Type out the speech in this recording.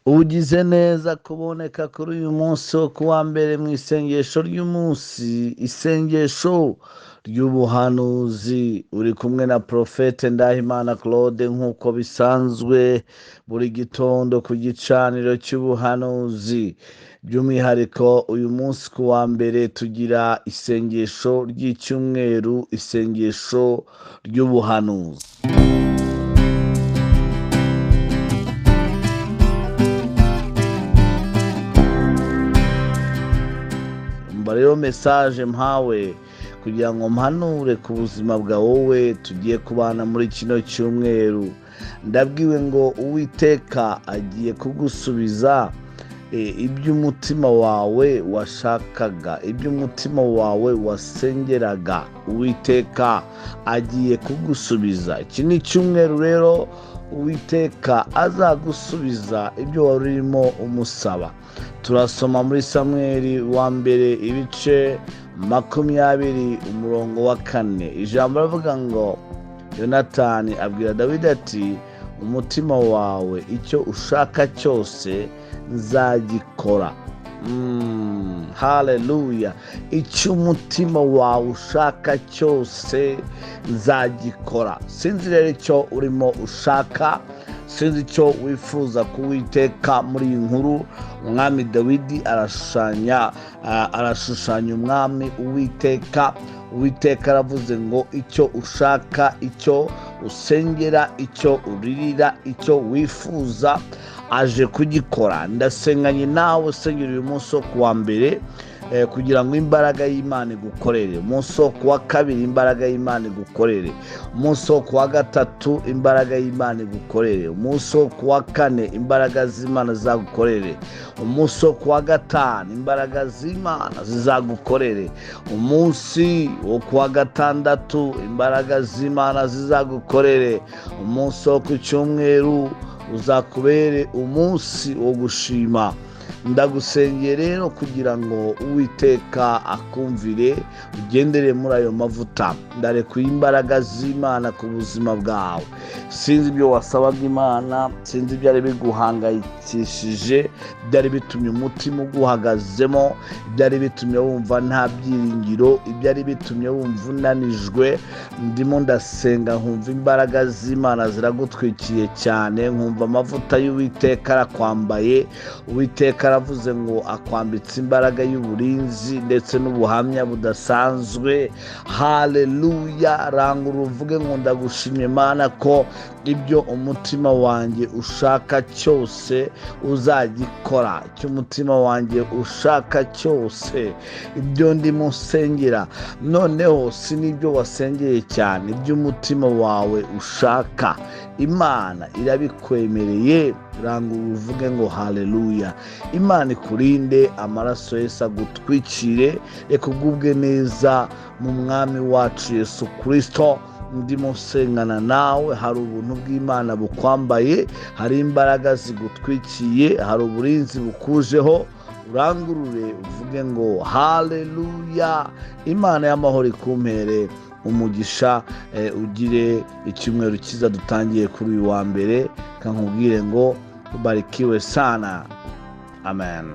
Ugize neza kuboneka kuri uyu munsi wo kuwa mbere mu isengesho ry'umunsi, isengesho ry'ubuhanuzi. Uri kumwe na Prophète Ndahimana Claude nk'uko bisanzwe buri gitondo ku gicaniro cy'ubuhanuzi. By'umwihariko uyu munsi ku wa mbere tugira isengesho ry'icyumweru, isengesho ry'ubuhanuzi. Umva rero message mpawe kugira ngo mpanure ku buzima bwa wowe tugiye kubana muri kino cyumweru. Ndabwiwe ngo Uwiteka agiye kugusubiza iby'umutima wawe washakaga, iby'umutima wawe wasengeraga. Uwiteka agiye kugusubiza. Iki ni icyumweru rero Uwiteka azagusubiza ibyo wari urimo umusaba. Turasoma muri Samweli wa mbere ibice 20 umurongo wa 4. Ijambo rivuga ngo Yonatani abwira Dawidi ati umutima wawe icyo ushaka cyose nzagikora. Haleluya. Icyo umutima wawe ushaka cyose nzagikora. Sinzi rero icyo urimo ushaka, sinzi icyo wifuza kuwiteka muri iyi nkuru. Umwami Dawidi arashushanya umwami Uwiteka. Uwiteka aravuze ngo icyo ushaka, icyo usengera, icyo uririra, icyo wifuza aje kugikora. Ndasenganye nawe usengera uyu munsi wo kuwa mbere, kugira ngo imbaraga y'Imana igukorere. Umunsi wo kuwa kabiri imbaraga y'Imana igukorere. Umunsi wo kuwa gatatu imbaraga y'Imana igukorere. Umunsi wo kuwa kane imbaraga z'Imana zizagukorere. Umunsi wo kuwa gatanu imbaraga z'Imana zizagukorere. Umunsi wo kuwa gatandatu imbaraga z'Imana zizagukorere. Umunsi wo ku cyumweru uzakubere umunsi wo gushima. Ndagusengeye rero kugira ngo Uwiteka akumvire, ugendere muri ayo mavuta. Ndarekuye imbaraga z'Imana ku buzima bwawe. Sinzi ibyo wasabaga Imana, sinzi ibyari biguhangayikishije, byari bitumye umutima uguhagazemo, byari bitumye wumva nta byiringiro, ibyari bitumye wumva unanijwe. Ndimo ndasenga nkumva imbaraga z'Imana ziragutwikiye cyane, nkumva amavuta y'Uwiteka arakwambaye. Uwiteka aravuze ngo akwambitse imbaraga y'uburinzi ndetse n'ubuhamya budasanzwe. Haleluya. Rangurura uvuge ngo ndagushimye Mana ko ibyo umutima wanjye ushaka cyose uzagikora, icyo umutima wanjye ushaka cyose, ibyo ndimo nsengera. Noneho si n'ibyo wasengeye cyane, ibyo umutima wawe ushaka Imana irabikwemereye. Rangurura uvuge ngo haleluya. Imana ikurinde, amaraso Yesu agutwikire, reka ugubwe neza mu mwami wacu Yesu Kristo. Ndimo nsengana nawe, hari ubuntu bw'Imana bukwambaye, hari imbaraga zigutwikiye, hari uburinzi bukujeho. Urangurure uvuge ngo haleluya. Imana y'amahoro ikumpere umugisha, ugire icyumweru cyiza dutangiye kuri uyu wa mbere. Kankubwire ngo ubarikiwe sana. Amen.